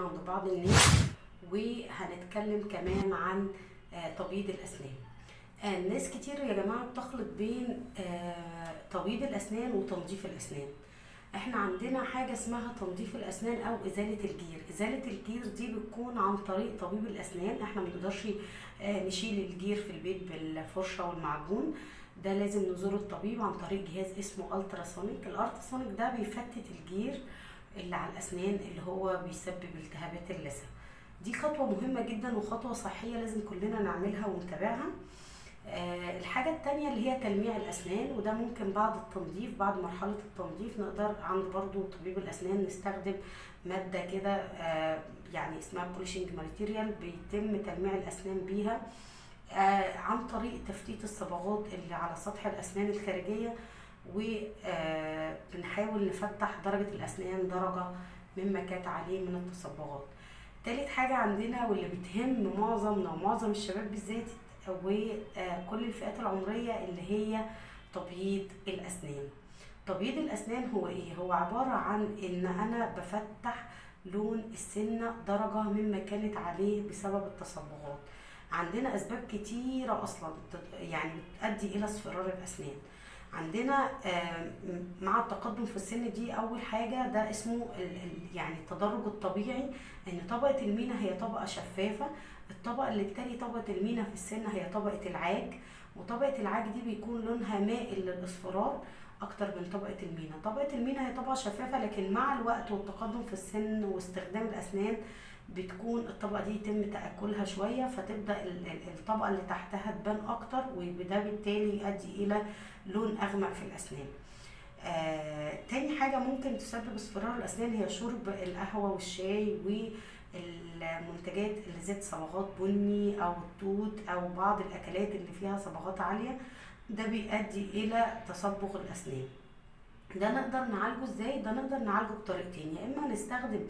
عند بعض الناس، وهنتكلم كمان عن تبييض الأسنان. الناس كتير يا جماعة بتخلط بين تبييض الأسنان وتنظيف الأسنان. احنا عندنا حاجة اسمها تنظيف الأسنان أو إزالة الجير. إزالة الجير دي بتكون عن طريق طبيب الأسنان. احنا منقدرش نشيل الجير في البيت بالفرشة والمعجون، ده لازم نزور الطبيب عن طريق جهاز اسمه ultrasonic. ال ultrasonic ده بيفتت الجير اللي على الأسنان اللي هو بيسبب التهابات اللثة. دي خطوة مهمة جدا وخطوة صحية لازم كلنا نعملها ونتابعها. الحاجة التانية اللي هي تلميع الأسنان، وده ممكن بعد التنظيف، بعد مرحلة التنظيف نقدر عند برضو طبيب الأسنان نستخدم مادة كده يعني اسمها polishing material، بيتم تلميع الأسنان بيها عن طريق تفتيت الصبغات اللي على سطح الأسنان الخارجية، وبنحاول نفتح درجة الأسنان درجة مما كانت عليه من التصبغات. تالت حاجة عندنا واللي بتهم معظمنا ومعظم الشباب بالذات وكل الفئات العمرية اللي هي تبييض الأسنان. تبييض الأسنان هو إيه؟ هو عبارة عن إن أنا بفتح لون السنة درجة مما كانت عليه بسبب التصبغات. عندنا أسباب كتيرة أصلا يعني بتؤدي إلى اصفرار الأسنان. عندنا مع التقدم في السن دي أول حاجة، ده اسمه يعني التدرج الطبيعي، إن طبقة المينا هي طبقة شفافة، الطبقة اللي بتلي طبقة المينا في السن هي طبقة العاج، وطبقة العاج دي بيكون لونها مائل للإصفرار أكتر من طبقة المينا. طبقة المينا هي طبقة شفافة، لكن مع الوقت والتقدم في السن واستخدام الأسنان بتكون الطبقة دي يتم تأكلها شوية، فتبدأ الطبقة اللي تحتها تبان أكتر، وده بالتالي يؤدي إلى لون أغمق في الأسنان. تاني حاجة ممكن تسبب اصفرار الأسنان هي شرب القهوة والشاي والمنتجات اللي ذات صبغات بني أو التوت أو بعض الأكلات اللي فيها صبغات عالية، ده بيؤدي إلى تصبغ الأسنان. ده نقدر نعالجه ازاي؟ ده نقدر نعالجه بطريقتين، يا اما نستخدم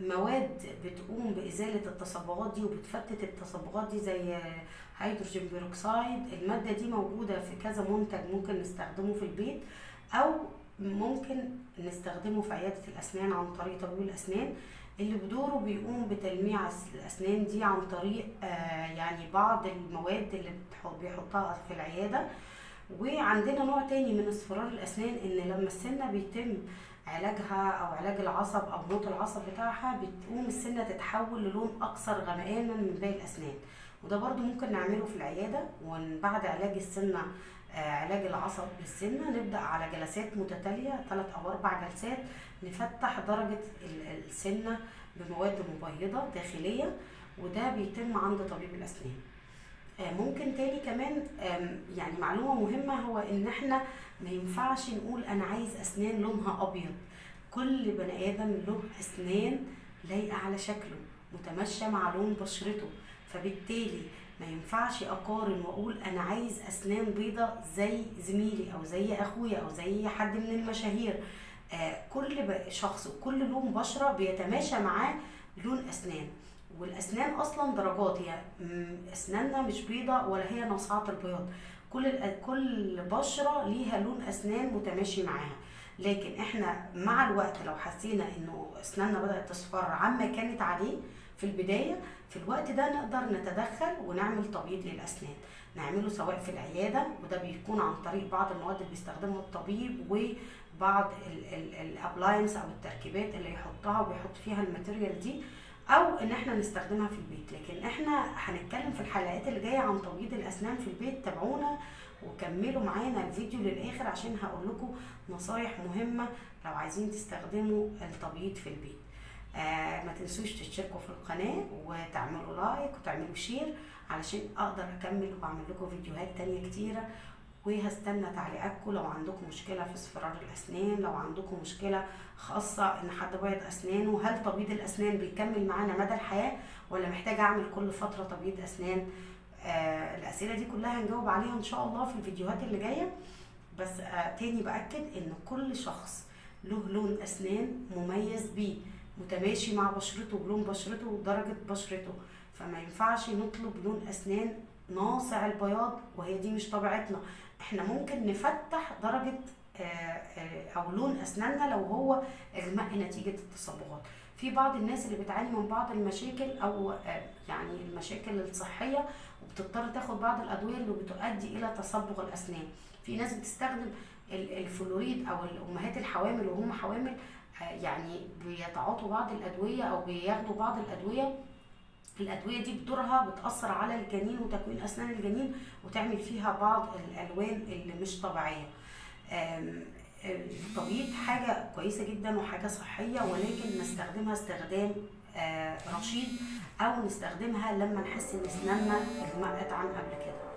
مواد بتقوم بازالة التصبغات دي وبتفتت التصبغات دي زي hydrogen peroxide، المادة دي موجودة في كذا منتج ممكن نستخدمه في البيت، او ممكن نستخدمه في عيادة الاسنان عن طريق طبيب الاسنان اللي بدوره بيقوم بتلميع الاسنان دي عن طريق يعني بعض المواد اللي بيحطها في العيادة. وعندنا نوع تاني من اصفرار الاسنان، ان لما السنة بيتم علاجها او علاج العصب او موت العصب بتاعها، بتقوم السنة تتحول للون اكثر غمقانا من باقي الاسنان، وده برضو ممكن نعمله في العيادة. وبعد علاج السنة علاج العصب للسنة نبدا على جلسات متتالية 3 أو 4 جلسات نفتح درجه السنة بمواد مبيضه داخلية، وده بيتم عند طبيب الاسنان. ممكن تاني كمان يعني معلومة مهمة، هو ان احنا ما ينفعش نقول انا عايز اسنان لونها ابيض. كل بني ادم له اسنان لايقة على شكله، متماشية مع لون بشرته، فبالتالي ما ينفعش اقارن واقول انا عايز اسنان بيضة زي زميلي او زي اخويا او زي حد من المشاهير. كل شخص وكل لون بشرة بيتماشى معاه لون اسنان، والاسنان اصلا درجات، هي اسناننا مش بيضة ولا هي ناصعه البياض، كل بشره ليها لون اسنان متماشي معاها. لكن احنا مع الوقت لو حسينا انه اسناننا بدات تصفر عما كانت عليه في البداية، في الوقت ده نقدر نتدخل ونعمل تبييض للاسنان، نعمله سواء في العيادة، وده بيكون عن طريق بعض المواد اللي بيستخدمها الطبيب وبعض ال appliance او التركيبات اللي يحطها وبيحط فيها ال material دي، او ان احنا نستخدمها في البيت. لكن احنا هنتكلم في الحلقات اللي جاية عن تبييض الاسنان في البيت، تابعونا وكملوا معانا الفيديو للاخر عشان هقول لكم نصايح مهمة لو عايزين تستخدموا التبييض في البيت. ما تنسوش تشتركوا في القناة وتعملوا like وتعملوا share علشان اقدر اكمل واعمل لكم فيديوهات تانية كتيرة. وهستنى تعليقاتكم لو عندكم مشكلة في اصفرار الاسنان، لو عندكم مشكلة خاصة ان حد بيض اسنانه، هل تبييض الاسنان بيكمل معانا مدى الحياة ولا محتاج اعمل كل فترة تبييض اسنان؟ الاسئلة دي كلها هنجاوب عليها ان شاء الله في الفيديوهات اللي جاية. بس تاني باكد ان كل شخص له لون اسنان مميز بيه، متماشي مع بشرته ولون بشرته ودرجة بشرته، فما ينفعش نطلب لون اسنان ناصع البياض وهي دي مش طبيعتنا. احنا ممكن نفتح درجة او لون اسناننا لو هو اغمق نتيجة التصبغات. في بعض الناس اللي بتعاني من بعض المشاكل او يعني المشاكل الصحية، وبتضطر تاخد بعض الادوية اللي بتؤدي الى تصبغ الاسنان. في ناس بتستخدم الفلوريد، او الامهات الحوامل وهم حوامل يعني بيتعاطوا بعض الادوية او بياخدوا بعض الادوية. الادوية دي بدورها بتاثر على الجنين وتكوين اسنان الجنين، وتعمل فيها بعض الالوان اللي مش طبيعية. التبييض حاجة كويسة جدا وحاجه صحية، ولكن نستخدمها استخدام رشيد، او نستخدمها لما نحس ان اسناننا اغمقت عن قبل كده.